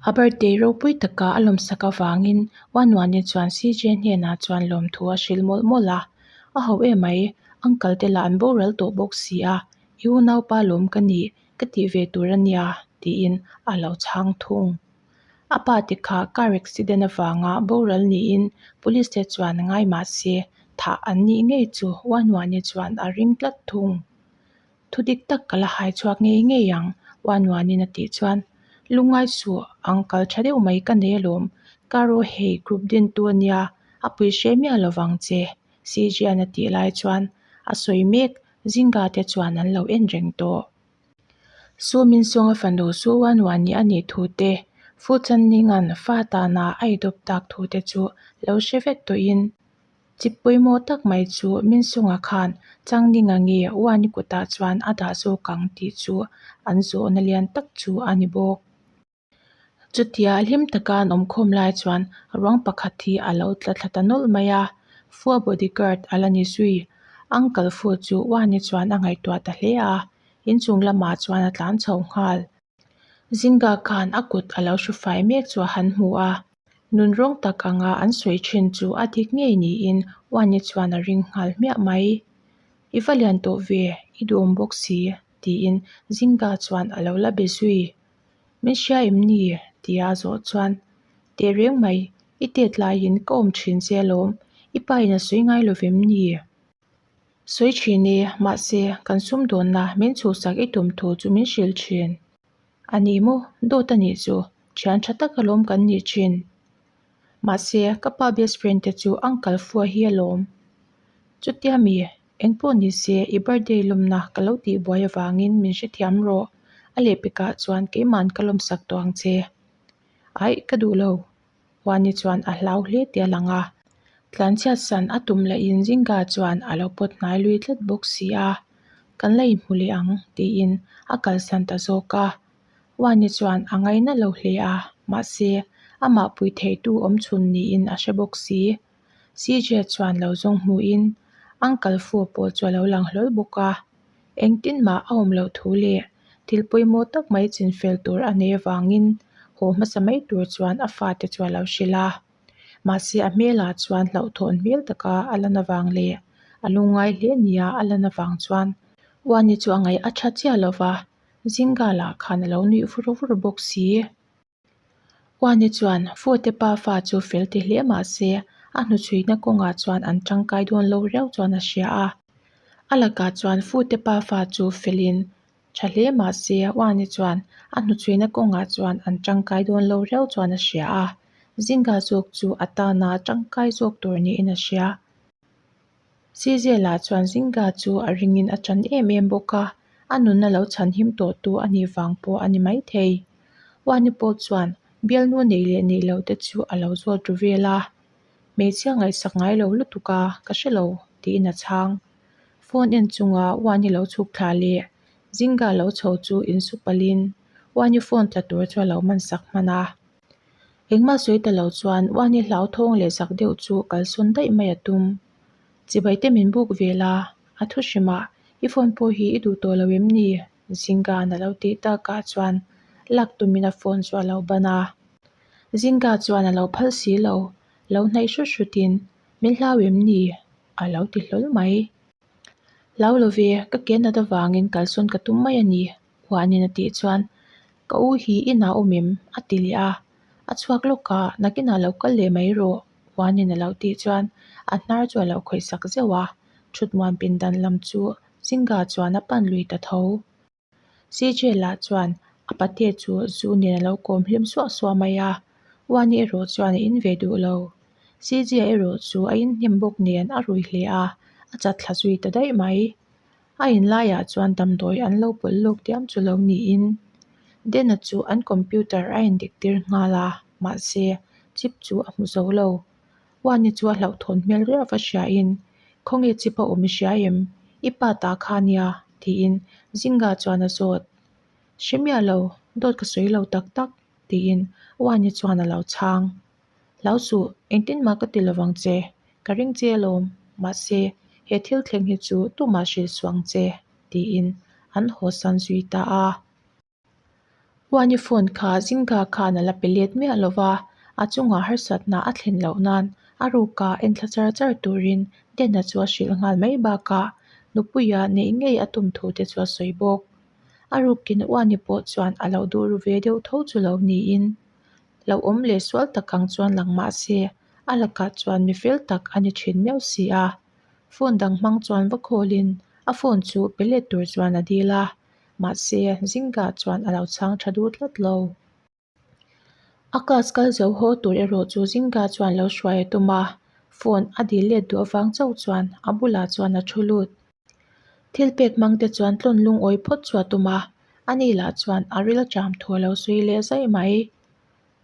A birthday ropui taka a lawmsak avangin Uanuani chuan CJ hnenah chuan lawmthu a hrilh mawlh mawlh a. A ho emai, uncle te lah an boral tawh bawk si a, i unaupa lawm ka nih, ka tih ve tur a nia, tiin a lo chhang thung. A pa te kha car accident avanga boral niin police te chuan ngai mah se thah an nih ngei chu Uanuani chuan a ring tlat thung. Thu dik tak ka la hai chhuak ngei ngei ang, Uanuanin a tih chuan lungngai suh ang kal tha deuh mai ka nei alawm, Karo hei group dintu a nia, a pui hre miah lovang che, Sijian a tih lai chuan a sawi mek, Zinga te chuan an lo en reng tawh. Su Min Song a fanu Su Wan Wan-i a nih thu te, Fu Chan Ning-a'n fa tana a idawp tak thu te chu lo hre vek tawhin chip pawimawh tak mai chu Min Song-a khan Chang Ning-a nge Wan-i kutah chuan a dah zawk ang tih chu an zawhna lian tak chu a ni bawk. Chutia hlim taka an awmkhawm lai chuan ruang pakhat hi a lo tla thla ta nawlh mai a, Fua bodyguard a la ni zui. Uncle Fu chu Wani chuan a ngaihtuah ta hle a, inchung lamah chuan a tlan chho nghal. Zinga khan a kut a lo hru fai mek chu a han hmu a, nunrawng tak anga an sawi thin chu a dik ngei niin Wani chuan a ring nghal hmiah mai. I va lian tawh ve, i duhawm bawk si, tiin Zinga chuan a lo la be zui. Min hria em ni? tia a zawh chuan, Teh reng mai, i tet laiin ka awm thin che alawm, i pa in a sawi ngai lo vem ni? Sawi thin e, mahse, kan sumdawnna min chhuhsak i tum thu chu min hrilh thin. A ni maw, dawt a nih chu, thian tha tak alawm kan nih thin. Mahse, ka pa best friend te chu uncle Fua hi alawm. Chutia mi, Engpawh ni se, i birthday lawmna ka lo tih buai avangin min hrethiam rawh. A lehpekah chuan keima'n ka lawmsak tawh ang che. Aih, ka duh lo. Huani chuan a hlau hle tih a lang a. Tlanchhiat san a tum lahin Zinga chuan a lo pawt hnai lui tlat bawk si a. Kan la inhmu leh ang, tiin a kalsan ta zawk a. Huani chuan a ngaina lo hle a, mahse, amah pui theitu awmchhun niin a hre bawk si. CJ chuan lo zawng hmuhin Uncle Fu pawh chu a lo lang hlawl bawk a, engtin mah a awm loh thu leh thil pawimawh tak mai chinfel tur a nei avangin haw hmasa mai tur chuan a fate chu a lo hrilh a. Mahse a hmelah chuan hlauhthawn hmel taka a lan avang leh a lungngai hle nia a lan avang chuan Uani chu a ngaih a tha chiah lova, Zinga lah khan a lo nuih vur vur bawk si. Uani chuan Fute pa fa chu fel ti hle mah se a hnuchhuina kawngah chuan an tangkai dawn lo riau chuan a hria a. A lakah chuan Fute pa fa chu felin tha hle mah se Uani chuan a hnuchhuina kawngah chuan an tangkai dawn lo riau chuan a hria a. Zinga zawk chu a tana tangkai zawk tur niin a hria. Sizela chuan Zinga chu a ringin a chan em em bawk a, a nunna lo chhan him tawh tu a nih vang pawh a ni maithei. Uani pawh chuan bialnu neih leh neih loh te chu a lo zawt ru vel a, Hmeichhia ngaihsak ngai lo lutuk a, ka hre lo, tiin a chhang. Phone en chunga Uani lo chhuk thla leh Zinga lo chho chu insu palhin Uani phone tla tur chu a lo mansak hman a. Engmah sawi ta lo chuan Uani hlauthawng leh zak deuh chu kalsawn daih mai a tum. Chibai te min buk ve la, a thu hrim a, i phone pawh hi i duh tawh lo em ni? Zinga'n a lo tih takah chuan lak tumin a phone chu a lo ban a. Zinga chuan a lo phal si lo, lo hnaih hrut hrutin, Min hlau em ni? a lo ti hlawl mai. Hlau lo ve, ka ke nat avangin kalsawn ka tum mai a ni. Huanin a tih chuan, Ka u hi inah awm em? a ti leh a. A chhuak lawk a, nakinah lo kal leh mai rawh, Huanin a lo tih chuan a hnar chu a lo khawih sak zeuh a. Thutmuan pindan lam chu Zinga chuan a pan lui ta tho. CJ lah chuan a pate chu zu nen a lo kawm hlim suah suah mai a, Huani erawh chuan a in ve duh lo. CJ erawh chu a inhnem bawk nen a rui hle a, a chat thla zui ta daih mai. A in laiah chuan damdawi an lo pawlh lawk diam chu lo niin Dena chu an computer a indik tir nghal a, mahse chip chu a hmu zo lo. Uani chu a hlauhthawn hmel riau va hriain, Khawnge chip a awm i hria em? I pa ta kha nia, tiin Zinga chuan a zawt. Hre miah lo, dawt ka sawi lo tak tak, tiin Uani chuan a lo chhang. Hlau suh, engtin mah ka ti lovang che, ka ring che alawm, mahse he thil thleng hi chu tumah hrilh suh ang che, tiin an haw san zui ta a. Uani phone kha Zingga khan a la pe let miah lo va, a chungah harsatna a thlen loh nan a ruka enthla char char turin Dena chu a hrilh nghal mai bakah nupuia neih ngei a tum thu te chu a sawi bawk. A rukin Uani pawh chuan a lo duh ru ve deuh tho chu lo niin lo awm leh sual tak ang chuan lang mah se a lakah chuan mi fel tak a ni thin miau si a. Phone dang hmang chuan va call-in a phone chu pe let tur chuan a dil a, mahse Zingah chuan a lo chhang tha duh tlat lo. A class kal zo haw tur erawh chu Zingah chuan lo hruai a tum a, phone a dil let duh avang chauh chuan a bulah chuan a thu lut. Thil pek hmang te chuan tlawn lungawi phawt chu a tum a, ani lah chuan a ril ṭam thu a lo sawi leh zaih mai.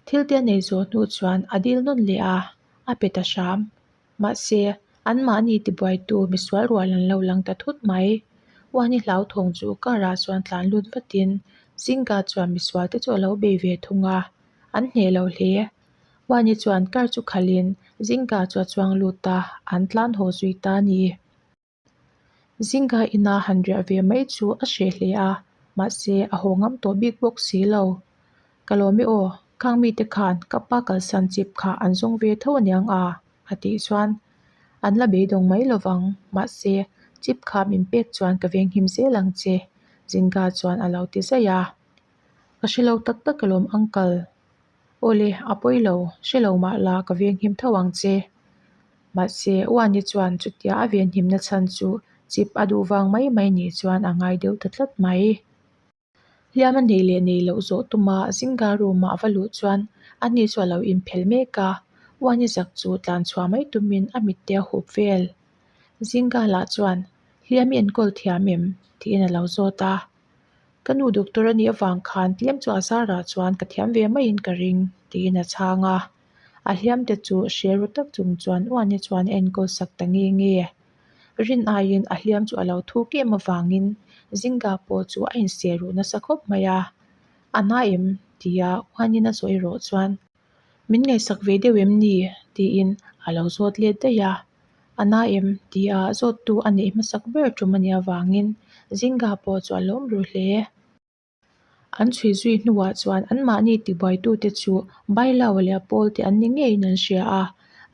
Thil te a nei zawh hnu chuan a dil nawn leh a, a pe ta hram. Mahse, anmahni tibuaitu misual rual an lo lang ta thut mai. Uani hlauthawng chu car ah chuan tlan lut vatin Zingka chuan misual te chu a lo bei ve thung a, an hneh lo hle. Uani chuan car chu khalhin Zingka chu a chuang lut a, an tlan haw zui ta a ni. Zingka ina han riah ve mai chu a hreh hle a, mahse a haw ngam tawh bik bawk si lo. Ka lawm e aw, khang mite khan ka pa kalsan chip kha an zawng ve tho aniang a, a tih chuan an la beidawng mai lovang, mahse chip kha min pek chuan ka venghim zel ang che, Zingka chuan a lo ti zaih a. Ka hre lo tak tak alawm uncle. Awle, a pawi lo, hre lo mah la ka venghim tho ang che. Mahse, Uani chuan chutia a venhimna chhan chu chip a duh vang mai mai nih chuan a ngai deuh ta tlat mai. Hliam a neih leh neih loh zawh tuma Zingga room-ah a va luh chuan ani chu a lo inphel mek a, Uani zak chu tlan chhuah mai tumin a mitte a hup vel. Zingga lah chuan, Hliam i enkawl thiam em? tiin a lo zawt a. Ka nu doctor a nih avang khan tlem chu a zarah chuan ka thiam ve maiin ka ring, tiin a chhang a. A hliam te chu hre ru tak chung chuan Uani chuan a enkawl sak ta nge nge. Rin aiin a hliam chu a lo thuk em avangin Zingga pawh chu a inseh ruh nasa khawp mai a. A na em? tia Uanin a zawh erawh chuan Min ngaihsak ve deuh em ni? tiin a lo zawt let daih a. A na em? tia zawttu a neih hmasak ber tum a nih avangin Zingga pawh chu a lawm ru hle. An chhui zui hnuah chuan anmahni tibuaitute chu Bailaua leh a pawlte an ni ngeiin an hria a,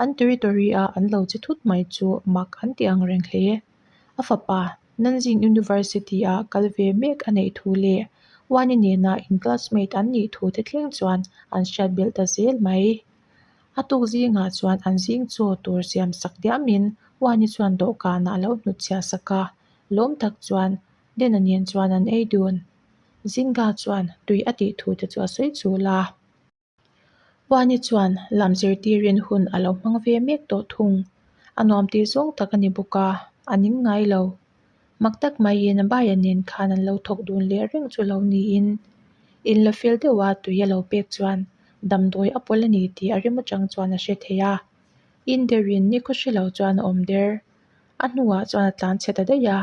an territory-a an lo che thut mai chu mak an ti ang reng hle. A fapa, Nanjing University-a kal ve mek a neih thu leh Wani nena in classmate an nih thu te thleng chuan an hriat belh ta zel mai. A tuk zingah chuan an zing chaw tur siam sak diamin Wani chuan dawhkanah a lo hnutchhiah sak a, lawm tak chuan Dena nen chuan an ei dun. Zinga chuan tui a tih thu te chu a sawi chul a. Uani chuan lam zirtirin hun a lo hmang ve mek tawh thung. A nuam tih zawng tak a ni bawk a, a ning ngai lo. Mak tak maiin Baia nen khan an lo thawk dun leh reng chu lo niin in la fel deuh a tui a lo pek chuan damdawi a pawlh a ni tih a rim atang chuan a hre thei a. Inderin nikhaw hre lo chuan a awm der. A hnuah chuan a tlan chhe ta daih a.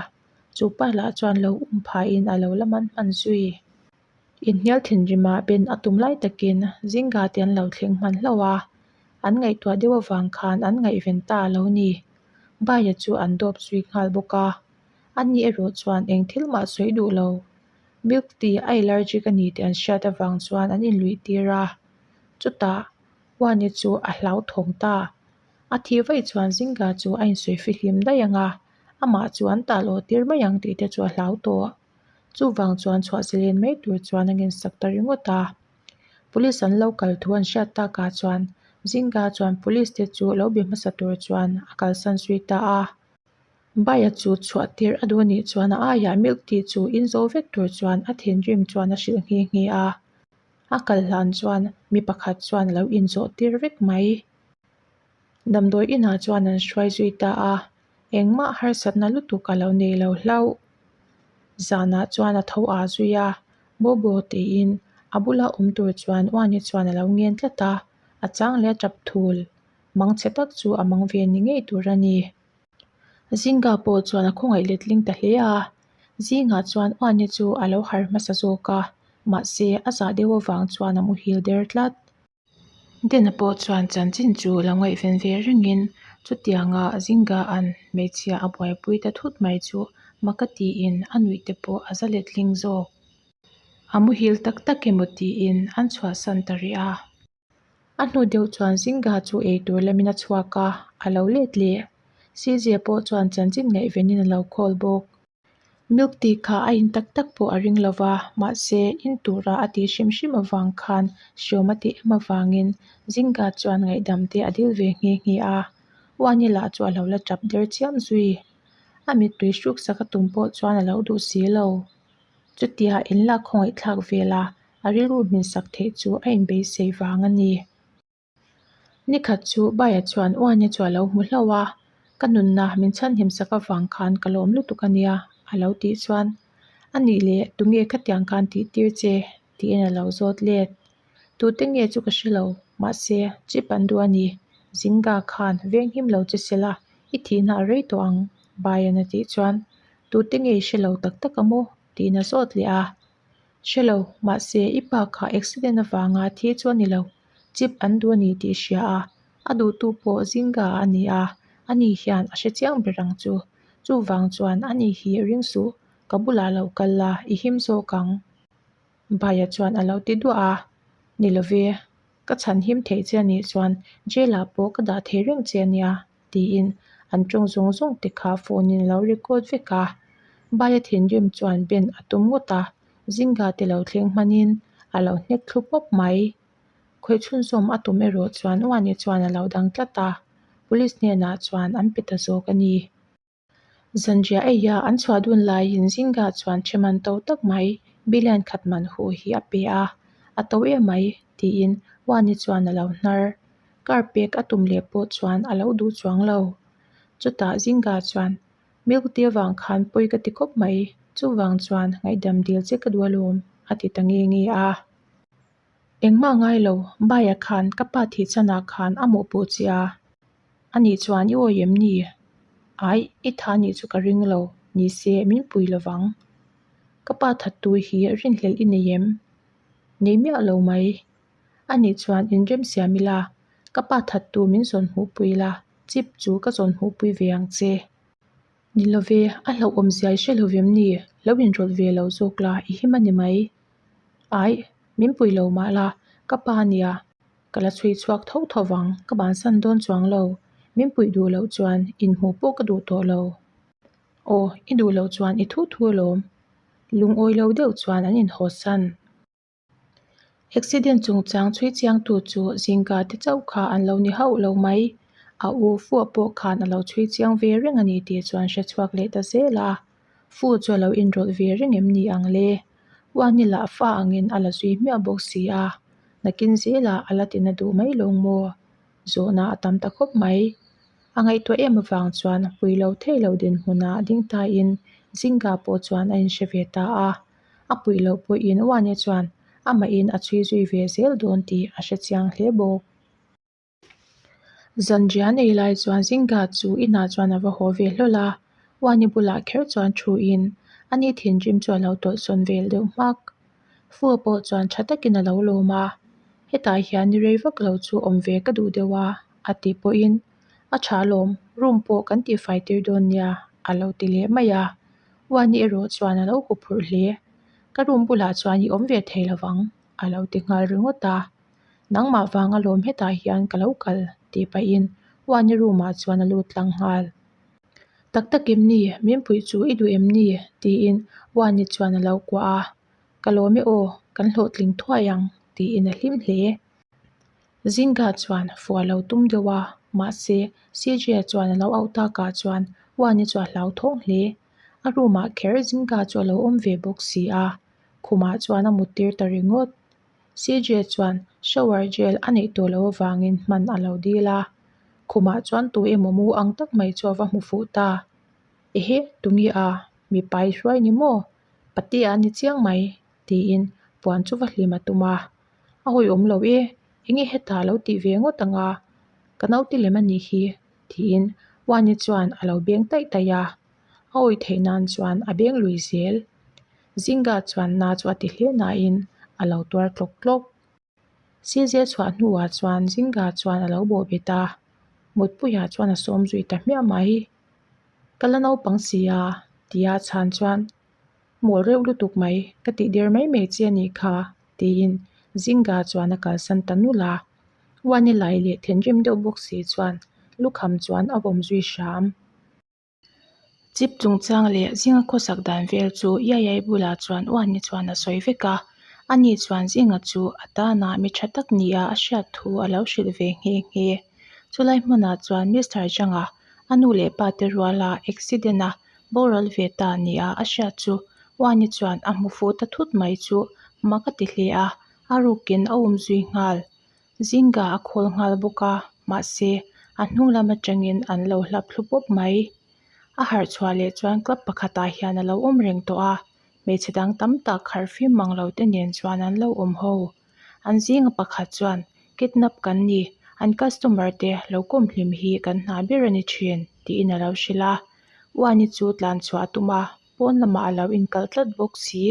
Chu pa lah chuan lo um phaiin a lo la man hman zui. Inhnial thinrima ben a tum lai takin Zingga te an lo thleng hman hlauh a, an ngaihtuah deuh avang khan an ngaihven ta a lo ni. Baia chu an dawp zui nghal bawk a, ani erawh chuan eng thil mah sawi duh lo. Milk tea a allergic a ni tih an hriat avang chuan an inluih tir a, chutah Uani chu a hlauthawng ta. A thih vaih chuan Zingga chu a insawi fihlim daih ang a, amah chu an tal awh tir mai ang tih te chu a hlau tawh. Chuvang chuan chhuah zalen mai tur chuan a ngensak ta ringawt a. Police an lo kal thu an hriat takah chuan Zingga chuan police te chu lo be hmasa tur chuan a kalsan zui ta a. Baia chu chhuah tir a duh anih chuan a aiah milk tea chu in zo vek tur chuan a thinrim chuan a hrilh nghe nghe a. A kal hlan chuan mi pakhat chuan a lo inzawh tir vek mai. Damdawi inah chuan an hruai zui ta a, engmah harsatna lutuk a lo nei lo hlauh. Zanah chuan a tho ah zui a, Bobo tiin a bula awm tur chuan Uani chuan a lo ngen tlat a, a chang leh a tap thul. Mang chhe tak chu a mang ve ni ngei tur a ni. Zingah pawh chuan a khawngaih letling ta hle a, zingah chuan Uani chu a lo har hmasa zawk a, mahse a zah deuh avang chuan a muhil der tlat. Dena pawh chuan chanchin chu lo ngaihven ve rengin chutianga Zingga an hmeichhia a buaipui ta thut mai chu mak a tiin a nuih te pawh a za letling zawk. A muhil tak tak emaw tiin an chhuahsan ta rih a. A hnu deuh chuan Zinga chu eitur lamin a chhuak a, a lo let leh. Sizia pawh chuan chanchin ngaihvenin a lo call bawk. Milk tea kha a in tak tak pawh a ring lo va, mahse in tura a tih hrim hrim avang khan hriawm a tih em avangin Zinga chuan ngaihdam te a dil ve nghe nghe a. Uani lah chu a lo la tap der chiam zui. A mittui hruksak a tum pawh chuan a lo duh si lo. Chutia inlak khawngaihthlak vela a rilru hminsak theih chu a inbeisei vang a ni. Nikhat chu Baia chuan Uani chu a lo hmu hlauh a, Ka nunna min chhanhim sak avang khan ka lawm lutuk a nia, a lo tih chuan, A nih leh tunge khatiang khan tih tir che? tiin a lo zawt let. Tute nge chu ka hre lo, mahse chip an duh a ni. Zinga khan veng him lo che sela i thihna a rei tawh ang, Baian a tih chuan, Tute nge i hre lo tak tak a maw? tiin a zawt leh a. Hre lo, mahse i pa kha accident avanga thi chu a ni lo, chip an duh a ni tih i hria a, a duhtu pawh Zinga a ni a, ani hian a hre chiang ber ang chu. Chuvang chuan ani hi ring suh, ka bulah lo kal la, i him zawk ang. Bhaia chuan a lo ti duah a, Ni love, ka chhan him theih che a nih chuan jail ah pawh ka dah thei reng che a nia, tiin an tawng zawng zawng te kha phone in a lo record vek a. Bhaia thinrim chuan ben a tum ngawt a, Zinga te lo thleng hmanin a lo hnek thlu pawp mai. Khawih chhunzawm a tum erawh chuan Uani chuan a lo dang tlat a, police hnenah chuan an pe ta zawk a ni. Zanriah eia an chhuah dun laiin Zinga chuan ṭheman to tak mai billion khat man hu hi a pe a, a to em mai tiin Uani chuan a lo hnar. Car pek a tum leh pawh chuan a lo duh chuang lo. Chutah Zinga chuan, Milk tea avang khan pawi ka ti khawp mai, chuvang chuan ngaihdam dil che ka duh alawm a ti ta nge nge a. Engmah ngai lo, Baia khan ka pa thih chanah khan a mawhpuh che a. Ani chuan i awi em ni? Ai, i tha nih chu ka ring lo, ni se min pui lovang. Ka pa thattu hi rinhlelh i nei em? Nei miah lo mai. Ani chuan inrem siam ila, ka pa thattu min zawn hmuhpui la, chip chu ka zawn hmuhpui ve ang che. Ni love, a hlauhawm zia i hre lo vem ni? Lo inrawlh ve lo zawk la, i him a ni mai. Ai, min pui lo mah la, ka pa nia, ka la chhui chhuak tho tho vang, ka bansan dawn chuang lo. Min puih duh loh chuan inhmuh pawh ka duh tawh lo. Aw, i duh loh chuan i thu thu alawm. Lungawi lo deuh chuan an inhawsan. Accident chungchang chhui chiangtu chu Zingka te chauh kha an lo ni hauh lo mai. A u Fua pawh khan a lo chhui chiang ve reng a ni tih chuan hre chhuak leh ta zel a. Fu chu a lo inrawlh ve reng em ni ang le? Uani lah fa angin a la zui hmiah bawk si a, nakin zelah a la tina duh mai lawng maw? Zawhna a tam ta khawp mai. A ngaihtuah em avang chuan pui lo thei lo dinhmunah ding tain Zinga pawh chuan a inhre ve ta a. A puih loh pawhin Uani chuan amahin a chhui zui ve zel dawn tih a hre chiang hle bawk. Zanriah nei lai chuan Zinga chu inah chuan a va haw ve hlawl a, Uani bulah kher chuan thuin ani thinrim chu a lo tawlhsawn vel deuh hmak. Fua pawh chuan tha takin a lo lawm a, hetah hian ni rei vak lo chu awm ve ka duh deuh a, a tih pawhin a tha lawm, room pawh kan tihfai tir dawn nia, a lo ti leh mai a. Uani erawh chuan a lo huphurh hle, Ka room bulah chuan i awm ve thei lovang, a lo ti nghal ringawt a. Nangmah vang alawm hetah hian ka lo kal, tih pahin Uani room ah chuan a lut tlang nghal. Tak tak em ni? Min puih chu i duh em ni? tiin Uani chuan a lo kuah a. Ka lawm e aw, kan hlawhtling thuai ang, tiin a hlim hle. Zinga chuan fuah lo tum deuh a, mahse CJ-a chuan a lo auh takah chuan Uani chu a hlauthawng hle. A room ah kher Zinga chu a lo awm ve bawk si a, khumah chuan a mut tir ta ringawt. CJ chuan shower gel a neih tawh loh avangin hman a lo dil a, khumah chuan tu emaw mu ang tak mai chu a va hmu fuh ta. Ehe, tunge a? Mipa i hruai ni maw? Patea a ni chiang mai, tiin puan chu va hlim a tum a. A hawiawm lo e, enge hetah a lo tih ve ngawt ang a? Ka naute lem a nih hi, tiin Uani chuan a lo beng taih taih a. A awih theih nan chuan a beng lui zel. Zinga chuan na chu a ti hle nain a lo tuar tlawk tlawk. Silzia chhuah hnuah chuan Zinga chuan a lo bawh bet a, mutpuiah chuan a sawm zui ta hmiah mai. Ka la naupang si a, tia chhan chuan. Mawl reuh lutuk mai, ka tih der mai mai che a nih kha, tiin Zinga chuan a kalsan ta nulh a. Uani lai leh thinrim deuh bawk si chuan lukham chuan a vawm zui hram. Chip chungchang leh zinga khawsak dan vel chu Iaiai bulah chuan Uani chuan a sawi vek a, ani chuan zinga chu a tana mi tha tak nia a hriat thu a lo hrilh ve nghe nghe. Chulai hmunah chuan Mister Zhang-a a nu leh pa te ruala accident a boral ve ta nia a hriat chu Uani chuan a hmu fuh ta thut mai chu mak a ti hle a, a rukin a um zui nghal. Zinga a khawl nghal bawk a, mahse a hnung lam atangin an lo hlap thlu pawp mai. A harh chhuah leh chuan club pakhatah hian a lo awm reng tawh a, hmeichhe dang tam tak harh fim mang lo te nen chuan an lo awm ho. An zinga pakhat chuan kidnap kan ni, an customer te lo kawm hlim hi kan hna ber a ni thin tiin a lo hrilh a. Uani chu tlan chhuah a tum a, pawn lamah a lo inkalh tlat bawk si.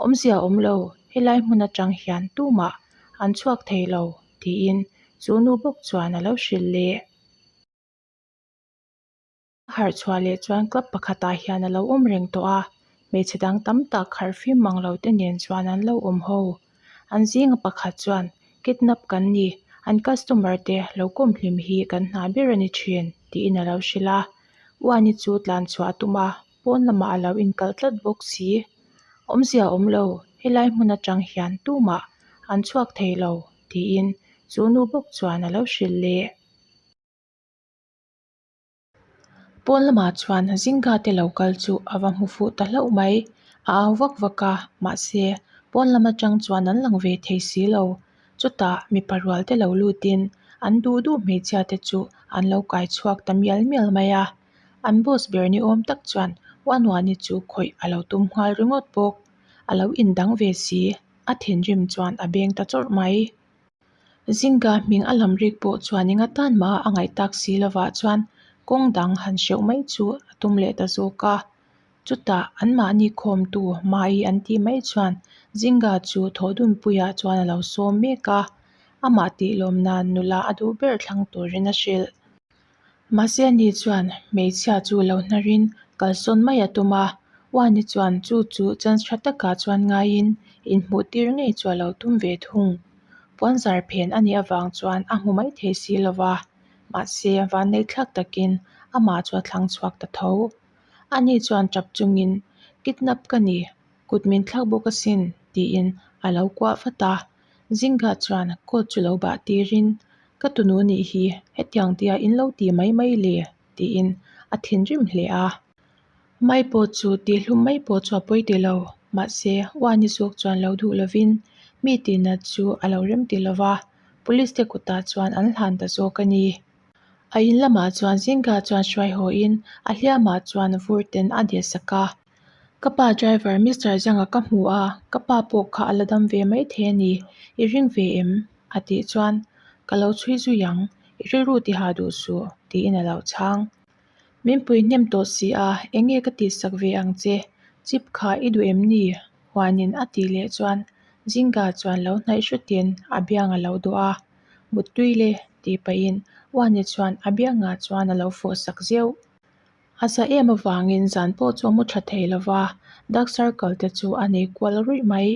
Awmzia awm lo, helai hmun atang hian tumah an chhuak thei lo tiin chu nu bawk chuan a lo hrilh leh. A harh chhuah leh chuan club pakhatah hian a lo awm reng tawh a, hmeichhe dang tam tak harh fim mang lo te nen chuan an lo awm ho. An zinga pakhat chuan kidnap kan ni, an customer te lo kawm hlim hi kan hna ber a ni thin tiin a lo hrilh a. Uani chu tlan chhuah a tum a, pawn lamah a lo inkalh tlat bawk si. Awmzia awm lo, helai hmun atang hian tumah an chhuak thei lo tiin chu nu bawk chuan a lo hrilh leh. Pawn lamah chuan Zinga te lo kal chu a va hmu fuh ta hlauh mai. A au vak vak a, mahse pawn lam atang chuan an lang ve thei si lo. Chutah mipa rual te lo lutin an duh duh hmeichhia te chu an lo kai chhuak ta mial mial mai a. An boss ber ni awm tak chuan Uanuani chu khawih a lo tum nghal ringawt bawk. A lo indang ve si, a thinrim chuan a beng ta chawrh mai. Zinga hming a lam rik pawh chuan eng atan mah a ngaih tak si lovah chuan kawng dang han hreuh mai chu a tum leh ta zawk a. Chutah anmahni khawmtu Mai an tih mai chuan Zinga chu thawhdunpuiah chuan a lo sawm mek a, amah tih lawm nan nula a duh ber thlang turin a hrilh. Mahse ani chuan hmeichhia chu lo hnarin kalsawn mai a tum a, Uani chuan chu chu chance tha takah chuan ngaiin inhmuh tir ngei chu a lo tum ve thung. Puanzar phen a nih avang chuan a hmu mai thei si lo va, mahse vannei thlak takin amah chu a thlang chhuak ta tho. Ani chuan tap chungin, Kidnap ka ni, kut min thlak bawk asin, tiin a lo kuah vat a. Zinga chuan coat chu lo bah tirin, Ka tunu nih hi hetiang tia in lo ti mai mai le, tiin a thinrim hle a. Mai pawh chu tihhlum mai pawh chu a pawi ti lo, mahse Uani zawk chuan lo duh lovin mi tihnat chu a lo rem ti lova, police te kutah chuan an hlan ta zawk a ni. A in lamah chuan Zinga chuan hruai hawiin a hliamah chuan vur ten a deh sak a. Ka pa driver Mister Zanga ka hmu a, ka pa pawh kha a la dam ve maithei a ni, i ring ve em? a tih chuan ka lo chhui zui ang, i rilru tiha duh suh tiin a lo chhang. Min pui hnem tawh si a, eng nge ka tihsak ve ang che? Chip kha i duh em ni? Huanin a tih leh chuan Zinga chuan lo hnaih hrutin a biang a lo dawh a, Muttui le tih pahin Uani chuan a biangah chuan a lo fawh sak zeuh. A za em avangin zan pawh chu a mu tha thei lo va, dark circle te chu a nei kual ruih mai.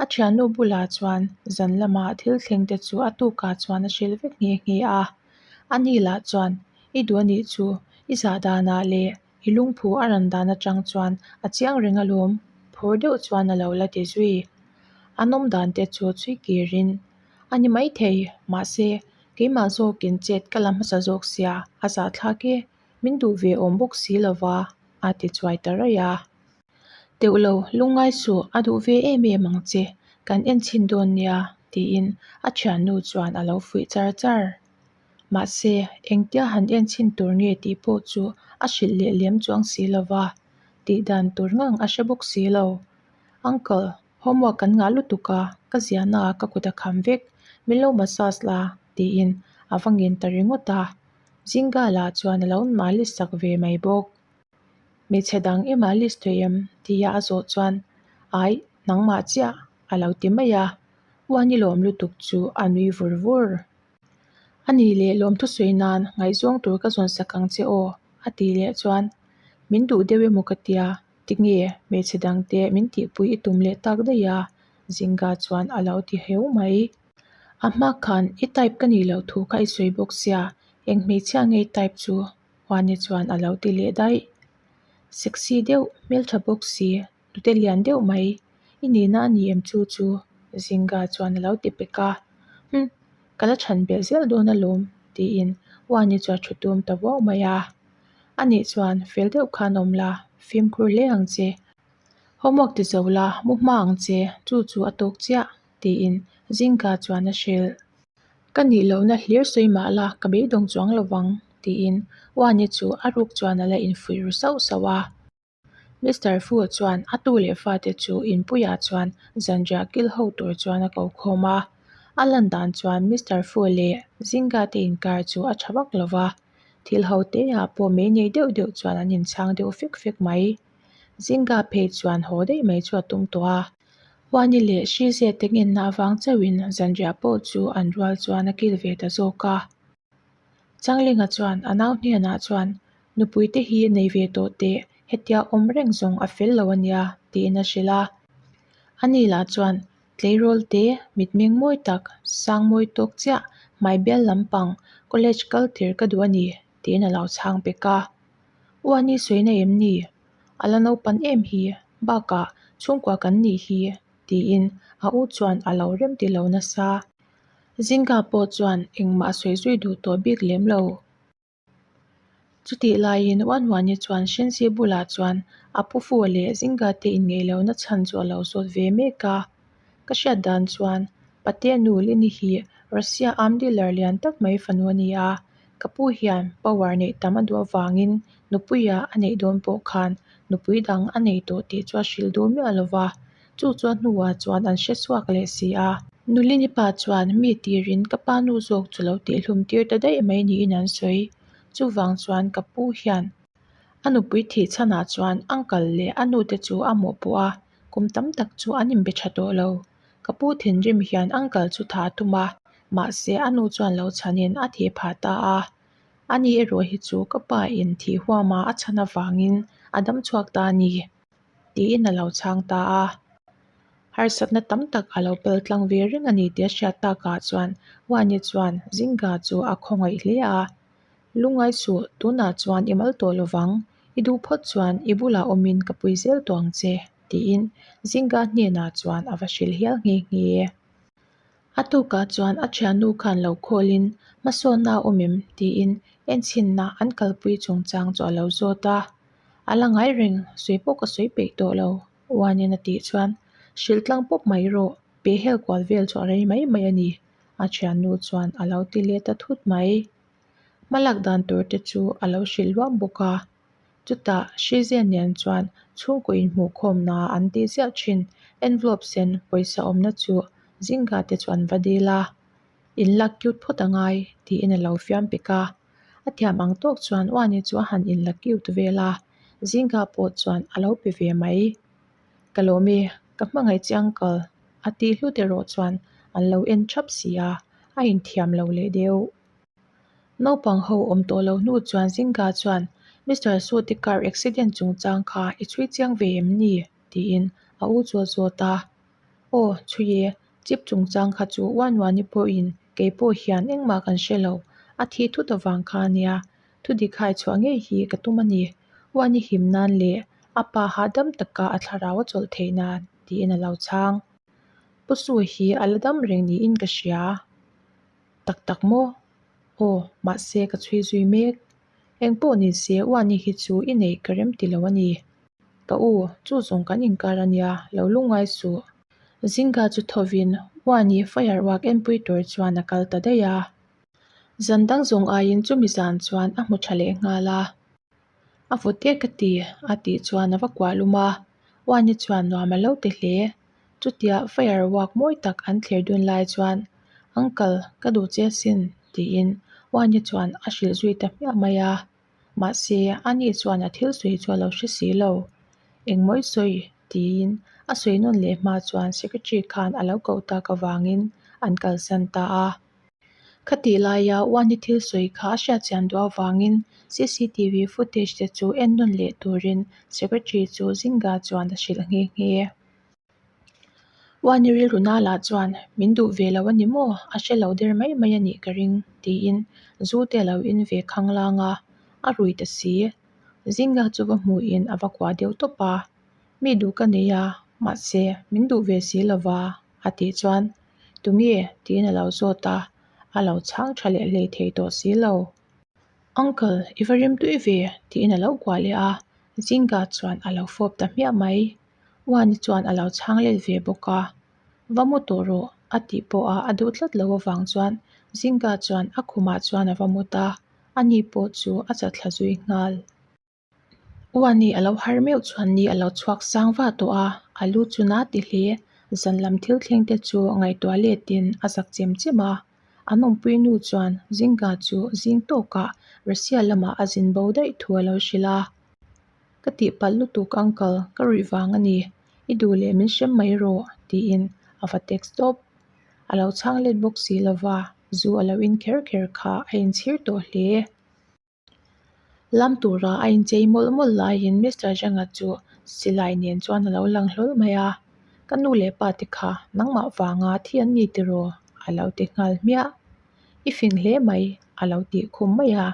A thiannu bulah chuan zan lama thil thleng te chu a tukah chuan a hrilh vek nghe nghe a. Ani lah chuan i duh anih chu i zah danah leh i lungphu a ran dan atang chuan a chiang reng alawm phur deuh chuan a lo la ti zui. An awm dan te chu chhui kirin a ni maithei mahse keimah zawkin chet ka la hmasa zawk sia a zahthlak e. Min duh ve awm bawk si lo va, a ti chuai ta raih a. Teuh lo, lungngai suh, a duh ve em em ang che, kan en chhin dawn nia, tiin a thiannu chuan a lo fuih char char. Mahse, engtia han en chhin tur nge tih pawh chu a hrilh leh lem chuang si lo va, tih dan tur ngang a hre bawk si lo. Uncle, homework kan ngah lutuk a, ka ziahna ah ka kut a kham vek, min lo massage la, tiin a va ngen ta ringawt a. Zinga lah chuan a lo malis sak ve mai bawk. Hmeichhe dang i malis thei em? tia a zawh chuan Aih, nangmah chiah a lo ti mai a, Uani lawm lutuk chu a nui vur vur. A nih leh lawmthu sawi nan ngaihzawng tur ka zawn sak ang che aw a tih leh chuan Min duh deuh emaw ka tia? Tinge hmeichhe dangte min tihpui i tum leh tak daih a? Zinga chuan a lo ti heu mai. A hma khan i type ka nih loh thu kha i sawi bawk sia, eng hmeichhia nge i type chu? Huani chuan a lo ti leh daih. Sexy deuh, hmeltha bawk si, hnute lian deuh mai. I nihna a ni em chu chu? Zinga chuan a lo ti pek a. Hum, ka la chhan belh zel dawn alawm, tiin Huani chu a thu tum ta vuau mai a. Anih chuan fel deuh khan awm la, fimkhur hle ang che. Homework ti zo la, mu hma ang che, chu chu a tawk chiah, tiin Zinga chuan a hrilh. Ka nih lohna hlir sawi mah la, ka beidawng chuang lo vang, tiin Uani chu a ruk chuan a la infuih ru sauh sauh a. Mister Fu chuan a tu leh fate chu inpuiah chuan zanriah kil ho tur chuan a ko khawm a. A lan dan chuan Mister Fu leh Zinga te inkar chu a tha vak lo va, thil ho teah pawh mei nei deuh deuh chuan an inchhang deuh fek fek mai. Zinga phei chuan haw daih mai chu a tum tawh a. Huani leh Hrize te ngenna avang chauhin zanriah pawh chu an rual chuan a kil ve ta zawk a. Changlinga chuan a nau hnenah chuan, Nupui te hi nei ve tawh teh, hetia awm reng zawng a fel lo a nia, tiin a hrilh a. Ani lah chuan, Tleirawl te, mitmeng mawi tak, sang mawi tawk chiah, hmai bial lampang, college kal tir ka duh a ni, tiin a lo chhang pek a. Uani sawina em ni? A la naupan em hi, bakah chhungkua kan nih hi, tiin a u chuan a lo rem ti lo nasa. Zingka pawh chuan engmah a sawi zui duh tawh bik lem lo. Chutih laiin Uanhuani chuan Shensi bulah chuan a pu fu leh Zingka te inngeih lohna chhan chu a lo zawt ve mek a. Ka hriat dan chuan Patea nu Lini hi Russia arm dealer lian tak mai fanu a ni a, ka pu hian power neih tam a duh avangin nupuia a neih dawn pawh khan nupui dang a nei tawh tih chu a hrilh duh miah lo va, chu chu a hnuah chuan an hre chhuak leh si a. Nulini pa chuan mi tirin ka pa nu zawk chu lo tihhlum tir ta daih mai niin an sawi. Chuvang chuan ka pu hian a nupui thih chhanah chuan uncle leh a nute chu a mawhpawh a, kum tam tak chu an inbe tha tawh lo. Ka pu thinrim hian uncle chu tha a tum a, mahse a nu chuan lo chhanin a thih phah ta a. Ani erawh hi chu ka pa in thih huama a chhan avangin a dam chhuak ta a ni, tiin a lo chhang ta a. Harsatna tam tak a lo pal tlang ve reng a ni tih a hriat takah chuan Wani chuan Zinga chu a khawngaih hle a. Lungngai suh, tunah chuan i mal tawh lovang, i duh phawt chuan i bulah awmin ka pui zel tawh ang che, tiin Zinga hnenah chuan a va hrilh hial nghe nghe. A tukah chuan a thiannu khan lo khawlin hmasawnna a awm em tiin enchhinna an kalpui chungchang chu a lo zawt a. A la ngai reng, sawi pawh ka sawi peih tawh lo, Uanin a tih chuan hrilh tlang pawp mai rawh, pehhel kual vel chu a rei mai mai a ni, a thiannu chuan a lo ti let ta thut mai. Hmalak dan tur te chu a lo hrilh luam bawk a. Chutah Hrizen nen chuan chhungkaw inhmuhkhawmna an tih ziah thin envelope sen pawisa awmna chu Zinga te chu an va dil a. In lak cute phawt a ngai tiin a lo fiam pek a. A thiam ang tawk chuan Uani chu a han in la cute vel a, Zinga pawh chuan a lo pe ve mai. Ka lawm e, ka hmangaih che uncle a tih hlut erawh chuan an lo en thap si a, a inthiam lo leh deuh. Naupang ho awm tawh lo hnu chuan Zinga chuan Mister Suti car accident chungchang kha i chhui chiang ve em ni? tiin a u chu a zawt a. Aw, chhui e, chip chungchang kha chu Uanuani pawhin kei pawh hian engmah kan hre lo, a thih thut avang kha a nia, thu dik hai chhuah ngei hi ka tum a ni. Uani him nan leh a pa hahdam taka a thlarau a chawlh theih nan, tiin a lo chhang. Pu Su hi a la dam reng niin ka hria. Tak tak maw? Aw, mahse ka chhui zui mek. Eng pawh ni se Uani hi chu i neih ka rem ti lo a ni. Ka u, chu zawng kan inkar a nia, lo lungngai suh. Zinga chu thovin Uani firework enpui tur chuan a kal ta daih a. Zan dang zawng aiin chumi zan chuan a hmu tha leh nghal a. A vawt e ka ti, a tih chuan a va kuah lum a. Uani chuan nuam a lo ti hle. Chutia firework mawi tak an thlir dun lai chuan, Uncle, ka duh che asin, tiin Uani chuan a hrilh zui ta hmiah mai a. Mahse, ani chuan a thil sawi chu a lo hre si lo. Engmawi sawi? tiin a sawi nawn leh hma chuan secretary khan a lo koh tak avangin an kalsan ta a. Khatih laia Wani thil sawi kha a hriatchian duh avangin cctv footage te chu en nawn leh turin Secretary chu Zinga chuan a hrilh nghe nghe. Wani rilru nala chuan min duh ve lo a ni maw? A hre lo der mai mai a nih ka ring tiin zu te a lo in ve khanglang a, a rui ta si. Zinga chu va hmuhin a va kuah deuh tawp a, Mi duh ka nei a, mahse min duh ve si lova a tih chuan Tunge? tiin a lo zawt a, a lo chhang tha leh hlei thei tawh si lo. Uncle, i va rim tui ve tiin a lo kuah leh a, Zinga chuan a lo fawp ta hmiah mai. Uani chuan a lo chhang let ve bawk a, Va mu tawh rawh a tih pawha a duh tlat lo avang chuan Zinga chuan a khumah chuan a va mut a, ani pawh chu a chatthla zui nghal. Uani a lo har meuh chuan ni a lo chhuak sang va tawh a, a lu chu na ti hle. Zan lam thil thleng te chu ngaihtuah letin a zak chem chem a. An awmpui nu chuan Zinga chu zing tawkah Russia lamah a zin bo daih thu a lo hrilh a. Ka tihpalh lutuk uncle, ka ruih vang a ni. I duh leh min hrem mai rawh tiin a va text tawp. A lo chhang let bawk si lova, zu a lo in kher kher kha a inchhir tawh hle. Lam tura a inchei mawlh mawlh laiin Mister Zhang-a chu silai nen chuan a lo lang hlawl mai a, Ka nu leh pa te kha nangmah vanga thi an ni tiraw? a lo ti nghal hmiah. I fing hle mai a lo tih khum mai a.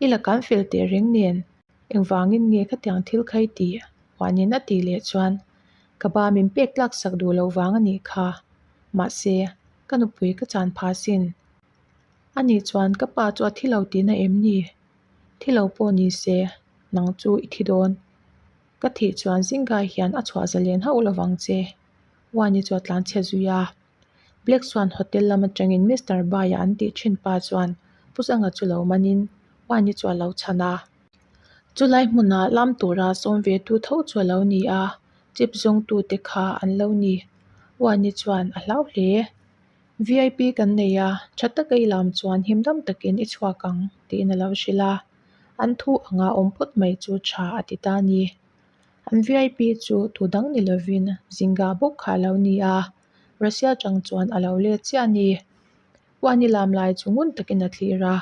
I la kan fel teh reng nen engvangin nge khatiang thil kha i tih? Huanin a tih leh chuan ka ba min pek tlak sak duh loh vang a nih kha. Mahse, ka nupui ka chan pha sin. Ani chuan ka pa chu a thi lo tihna em ni? Thi lo pawh ni se, nang chu i thi dawn. Ka thih chuan Zingai hian a chhuah zalen hauh lo vang che. Wani chu a tlan chhe zui a. Black chuan hotel lam atangin Mister Bai-a an tih thin pa chuan Pu Zanga chu lo manin Wani chu a lo chhan a. Chulai hmuna lam tura sawm ve tu tho chu a lo ni a, chip zawngtute kha an lo ni. Wani chuan a hlau hle. VIP kan nei a, tha taka i lam chuan him dam takin i chhuak ang tiin a lo hrilh a, an thu anga awm phawt mai chu tha a ti ta a ni. An VIP chu tu dang ni lovin Zinga bawk kha a lo ni a, Russia chang chuan a lo let chiah a ni. Uani lam lai chu ngun takin a thlir a.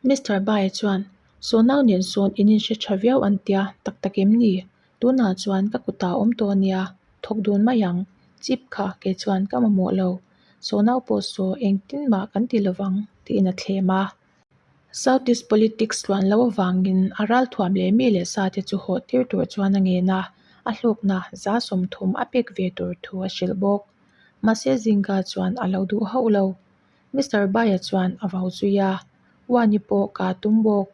Mister Bai chuan, Saw nau nen sawn in inhre tha viau an tia, tak tak em ni? Tunah chuan ka kutah awm tawh a nia, thawk dun mai ang. Chip kha kei chuan ka mamawh lo. Saw nau pawh saw engtin mah kan ti lovang, tiin a thlem a. South East Politics tluan lo avangin a ralthuam leh mi leh sa te chu hawh tir tur chuan a ngen a, a hlawkna 30% a pek ve tur thu a hrilh bawk. Mahse Zinga chuan a lo duh hauh lo. Mister Baia chuan a vau zui a, Uani pawh ka tum bawk.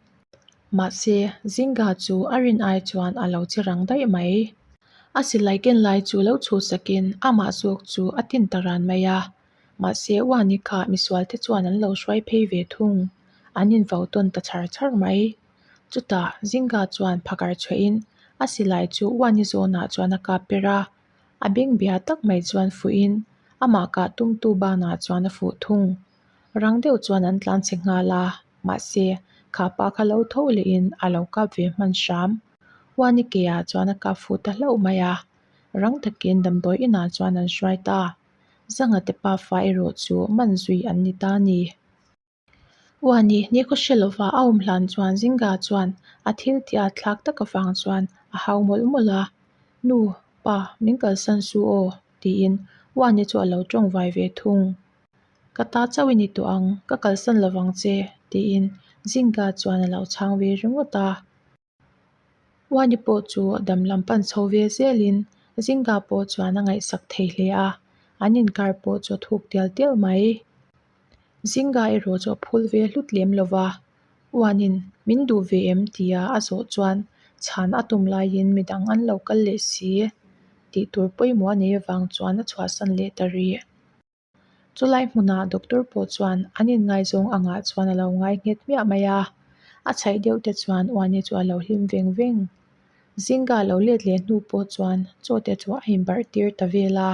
Mahse, Zinga chu a rin ai chuan a lo che rang daih mai. A silai ken lai chu lo chhuh sakin amah zawk chu a tin ta ran mai a. Mahse, Uani kha misual te chuan an lo hruai phei ve thung. An invau tawn ta chhar chhar mai. Chutah, Zinga chuan phakar chhuahin a silai chu Uani zawnah chuan a kap per a. A beng bia tak mai chuan fuhin amah kah tumtu banah chuan a fuh thung. Rang deuh chuan an tlan chhe nghal a, mahse kha pa kha lo tho lehin a lo kap ve hman hram. Uani ke ah chuan a kap fuh ta hlauh mai a, rang takin damdawi inah chuan an hruai ta. Zanga te pafa erawh chu man zui an ni ta a ni. Uani, ni khaw hre lova a awm hlan chuan Zinga chuan a thil tih a thlak tak avang chuan a hau mawlh mawlh a, Nu, pa, min kalsan su aw, tiin Uani chu a lo tawng vai ve thung. Ka ta chauh i ni tawh ang, ka kalsan lovang che, tiin Zinga chuan a lo chhang ve ringawt a. Uani pawh chu dam lam pan chho ve zelin Zinga pawh chuan a ngaihsak thei hle a, an inkar pawh chu a thuk tial tial mai. Zinga erawh chu a phul ve hlut lem lo va, Uanin min duh ve em tia a zawh chuan chhan a tum laiin midang an lo kal leh si tih tur pawimawh a nei avang chuan a chhuahsan leh ta rih. Chulai hmunah doctor pawh chuan an inngaizawng angah chuan a lo ngai nghet hmiah mai a, a chhaih deuh te chuan Uani chu a lo hlim veng veng. Zinga lo let leh hnu pawh chuan chaw te chu a inbarh tir ta vel a.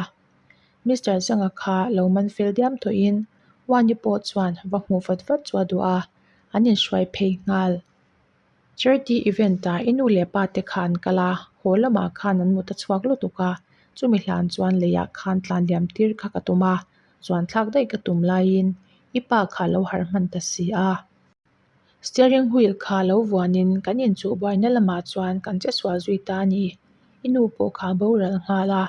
Mister Zanga kha lo man fel diam tawhin Uani pawh chuan va hmuh vat vat chu a duh a, an inhruai phei nghal. Charity event ah i nu leh pa te kha an kal a, haw lamah khan an mut a chhuak lutuk a, chumi hlan chuan leiah khan tlan liam tir kha ka tum a, chuan thlak daih ka tum laiin I pa kha a lo harh hman ta si a. Steering wheel kha lo vuanin kan inchuh buaina lamah chuan kan che sual zui ta a ni. I nu pawh kha a boral nghal a,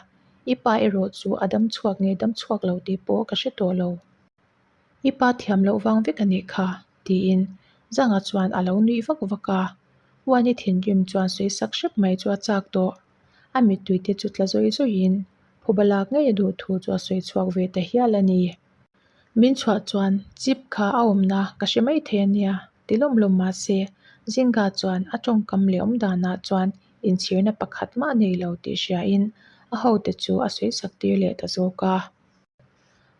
i pa erawh chu a dam chhuak nge dam chhuak lo tih pawh ka hre tawh lo. I pa thiam loh vang vek a nih kha, tiin Zanga chuan a lo nuih vak vak a. Uani thinrim chuan sawi sak hrep mai chu a chak tawh. A mittui te chu tla zawih zawihin phuba lak ngei a duh thu chu a sawi chhuak ve ta hial a ni. Min chhuah chuan chip kha a awmna ka hre mai thei a nia, ti lawm lawm mah se Zinga chuan a tawngkam leh awm danah chuan inchhirna pakhat mah nei lo tih hriain a hote chu a sawi sak tir leh ta zawk a.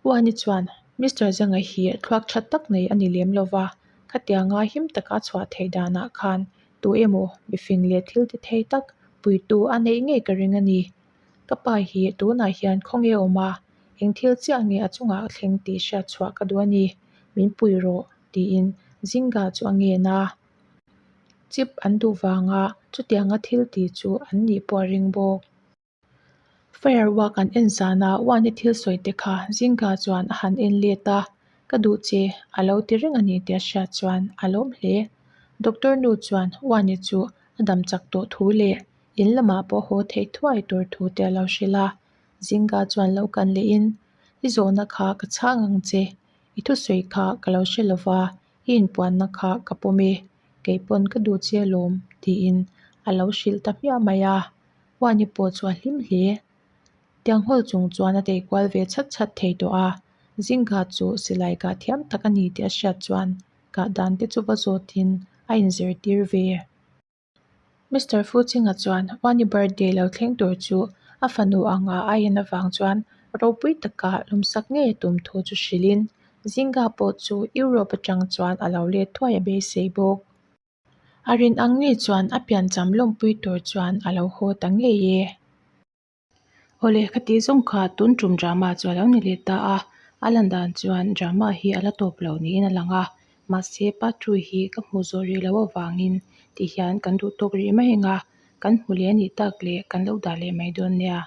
Uani chuan Mister Zanga hi thluak tha tak nei a ni lem lo va, khatianga him taka a chhuah theih danah khan tu emaw mifing leh thil ti thei tak puitu a neih ngei ka ring a ni. Ka pa hi tunah hian khawnge awm a, eng thil chiah nge a chungah a thleng tih hriat chhuah ka duh a ni, min pui rawh, tiin Zinga chu a ngen a. Chip an duh vanga chutianga thil ti chu an nih pawh a ring bawk. Firework an en zana Uani thil sawi te kha Zinga chuan a han en let a, Ka duh che, a lo ti reng a ni tih a hriat chuan a lawm hle. Doctor nu chuan Uani chu a dam chak tawh thu leh In lamah pawh haw theih thuai tur thu te a lo hrilh a, Zinga chuan lo kan lehin, I zawhna kha ka chhang ang che, i thusawi kha ka lo hre lova, i inpuanna kha ka pawm e, kei pawn ka duh che alawm, tiin a lo hrilh ta hmiah mai a, Uani pawh chu a hlim hle. Tiang hawl chung chuan a tei kual ve chhat chhat thei tawh a, Zinga chu silai kah thiam tak a ni tih a hriat chuan kah dan te chu va zawtin a inzirtir ve. Mister Fuchinga chuan Uani birthday lo thleng tur chu a fanu anga a en avang chuan ropui taka lumsak ngei a tum thu chu hrilhin Zinga pawh chu Europe atang chuan a lo let thuai a beisei bawk. A rin ang ngei chuan a piancham lawmpui tur chuan a lo haw ta ngei e. Awle ka tih zawng kha tun tum drama chu a lo ni leh ta a, a lan dan chuan drama hi a la tawp lo niin a lang a, mahse part two hi ka hmuh zawh rih loh avangin ti hian kan duh tawk rih mai ang a, kan hmu leh a nih tak leh kan lo dah leh mai dawn nia.